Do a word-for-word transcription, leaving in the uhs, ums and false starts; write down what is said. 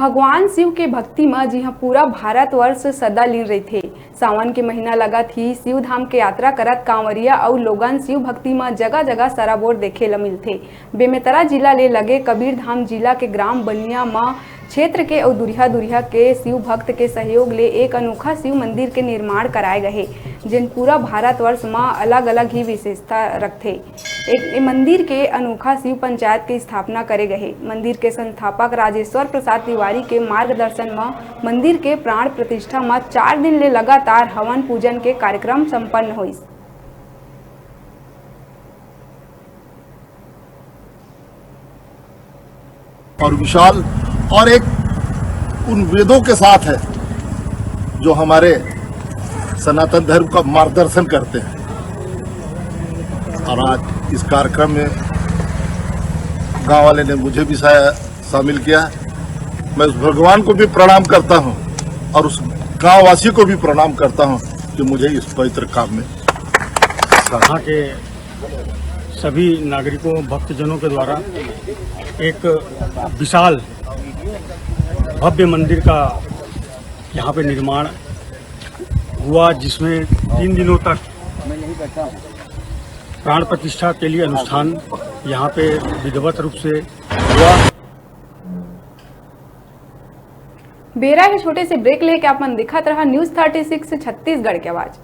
भगवान शिव के भक्ति म जिहां पूरा भारतवर्ष सदा लीन रहिथे। सावन के महीना लगत ही शिव धाम के यात्रा करत कांवरिया अउ लोगन शिव भक्ति म जगह-जगह सराबोर देखे ल मिलथे। बेमेतरा जिला ले लगे कबीरधाम जिला के ग्राम बनिया म क्षेत्र के अउ दुरिहा-दुरिहा के शिव भक्त के सहयोग ले एक अनोखा शिव मंदिर के निर्माण कराए गए हे, जेन पूरा भारतवर्ष म अलग-अलग ही विशेषता रखथे। एक, ए मंदिर के अनोखा शिव पंचायत के स्थापना करे गए हे। मंदिर के संस्थापक राजेश्वर प्रसाद तिवारी के मार्गदर्शन म मंदिर के प्राण प्रतिष्ठा म चार दिन ले लगातार हवन पूजन के कार्यक्रम संपन्न होइस। और विशाल और एक उन वेदों के साथ है जो हमारे सनातन धर्म का मार्गदर्शन करते हैं। और आज इस कार्यक्रम में गांव वाले ने मुझे भी शा-, शामिल किया। मैं उस भगवान को भी प्रणाम करता हूं और उस गांववासी को भी प्रणाम करता हूं कि मुझे इस पवित्र काम में यहाँ के सभी नागरिकों, भक्तजनों के द्वारा एक विशाल भव्य मंदिर का यहाँ पे निर्माण हुआ, जिसमें तीन दिनों तक प्राण प्रतिष्ठा के लिए अनुष्ठान यहाँ पे विधिवत रूप से हुआ। बेरा हे छोटे से ब्रेक लेके आप मन दिखत रहा न्यूज़ थर्टी सिक्स छत्तीसगढ़ के आवाज।